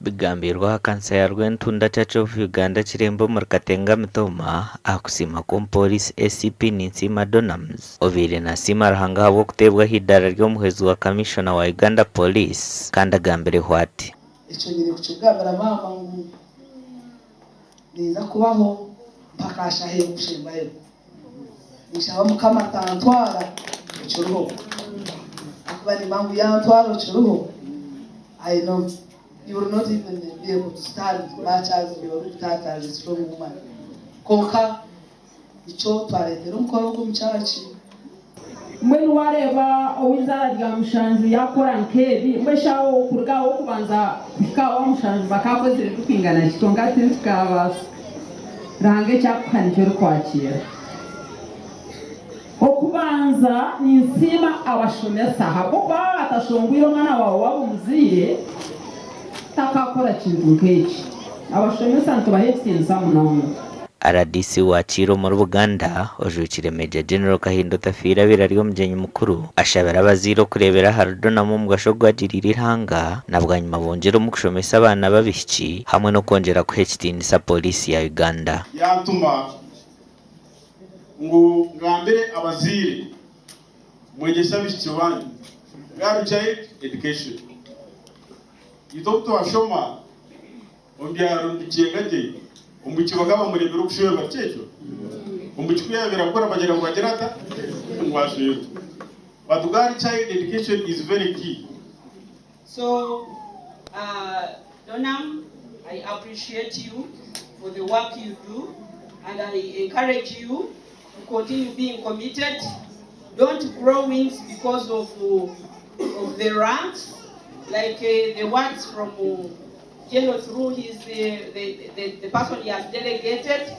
Bigambirwe aha kanisa ya Rwentunda Church of Uganda Kiremba omuri Katenga Mitooma aha kusiima kw'omupooriisi ACP Ninsiima Donams obaire nasiima Ruhanga ahabw'okuteebwa aha idaara ry'omuhwezi wa Kamiishona wa Uganda Police kandi agambireho ati. Ekyo nyine kukigambira maama ngu ninza kubaho mpaka aha shaaha ey'okushembayo. Ninshaba Mukama atantwara okiriho. Ahakuba nimba ngu yantwara okiriho, I know you will not even be able to stand much as you looked at as a strong woman. Kwonka nikyo twareetera omukoro ogu omu kyaki. Mbwenu waareeba ow'eizaara rya mushanju yaakora nk'ebi, mbwenu shi aho kuruga aha w'okubanza kuhika aha wa mushanju bakaakozire birikwingana ki? Kwonka tintukaabaasa. Ruhanga eki akuha nikyo orikwakiira. Okubanza ninsiima abashomesa ahabw'okuba baaba batashongwire omwana waawe waaba omuzaire takaakora kintu nk'eki. Abashomesa nitubaha ekitiinisa munonga. Rdc wa Kiira omuri Buganda, ojwekire Major General Kahinda Otafiire abaire ari omugyenyi mukuru, ashabire abazaire okureebera ahari Donam omugasho ogu agiriire eihanga na bwanyima bongyere omu kushomesa abaana b'abaishiki hamwe n'okwongyera kuha ekitiinisa Pooriisi ya Uganda. Yantuma ngu ngambire abazaire mwegyese abaishiki banyu Girl Child Education. Itwe obu twashoma Omu byaro nibikyenga gye. Omwishiki bakaba bamureebera okushwerwa, tikyo ekyo? Omwishiki ku yaabaire akura bagira ngu agire ata? Ngu ashwerwe. But girl child education is very key. So Donam I appreciate you for the work you do and I encourage you to continue being committed, don't grow wings because of of the ranks like the words from General through his the, the, the person he has delegated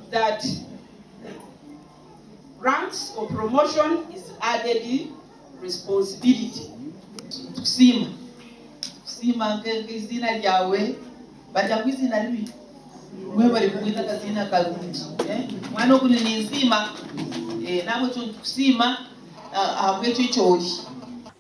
that ranks or promotion is added responsibility. Nitukusiima, nitukusiima nk'eiziina ryawe, barya ngu eiziina ribi, webare kumweta akaziina karungi. Omwana ogu ni Ninsiima, n'ahabw'ekyo nitukusiima ahabw'ekyo eki ori.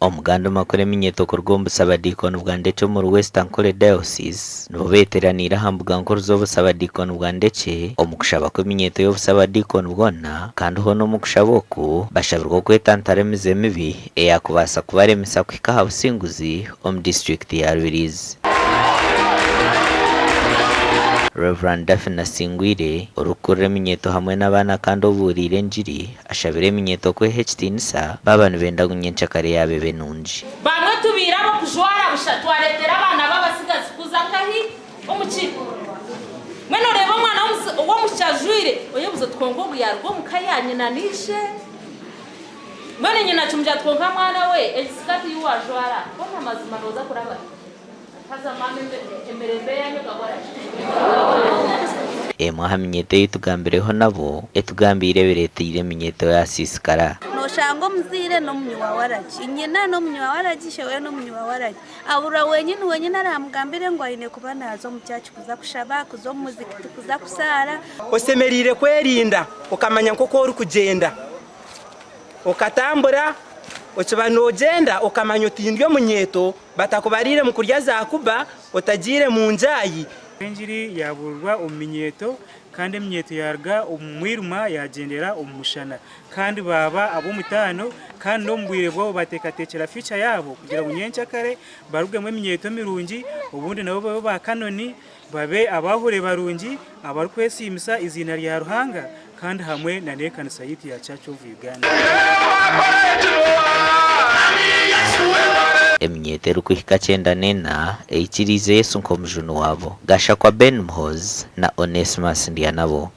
Omuganda omakuru eminyeeto kuruga omu busabadiikoni bwa Ndekye omuri West Ankole Diocese nibo beeteraniire aha mbuga nkuru z'obusabadiikoni bwa Ndekye omu kushaba kw'eminyeeto y'obusabadiikoni bwona kandi hoona omu kushaba oku bashabirwe okwetantara emize mibi eyaakubaasa kubaremesa kuhika aha businguzi omu disiturikiti ya Rubirizi. Rev. Daphne Asingwire, orikukurira eminyeeto hamwe n'abaana kandi obuuriire engiri, Ashabire eminyeeto kweha ekitiinisa baaba nibenda ngu nyenkyakare yaabo ebe nungi. Bamwe tubaire ab'okujwara busha twareetera abaana b'abatsigazi kuza nkahi? Omu ki? Mbwenu oreeba omwana w'omwishiki ajwaire, oyebuuza oti kwonka ogu yaaruga omu ka ya nyina na ishe? Mbwenu nyina akimugira ati kwonka mwana we, egi sikati ei waajwara, hoona amazima nooza kuraba hi? Haza maama emirembe eyanyu ekakora ki? Emwe aha minyeeto ei tugambireho nabo etugambiire ebireeteire eminyeeto yaasiisikara. Noshanga omuzaire n'omunywi wa waragi, nyina n'omunywi wa waragi, ishe we n'omunywi wa waragi. Abura wenyini wenyini aramugambire ngu aine kuba naaza omu church kuza kushaba, kuza omu muzikiti kuza kusaara. Oshemereire kwerinda okamanya nk'oku orikugyenda. Okatambura, okiba noogyenda okamanya oti ndi omunyeeto, Batakubariire mu kurya zaakuba, otagiire mu njaayi. Engiri yaabuurirwa omu minyeeto, kandi eminyeeto yaaruga omu mwirima yaagyendera omu mushana, kandi baaba ab'omutaano, kandi n'omu bwire bwabo baateekateekyera future yaabo kugira ngu nyenkyakare barugemu eminyeeto mirungi, obundi nabo babe ba Canon, babe abahure barungi abarikwesiimisa eiziina rya Ruhanga kandi hamwe na n'ekanisa yaitu ya Church of Uganda. Eminyeeto erikuhika 94 eikiriize Yesu nk'omujuni waabo. Gashakwa Ben Muhoozi na Onesmus Ndyanabo.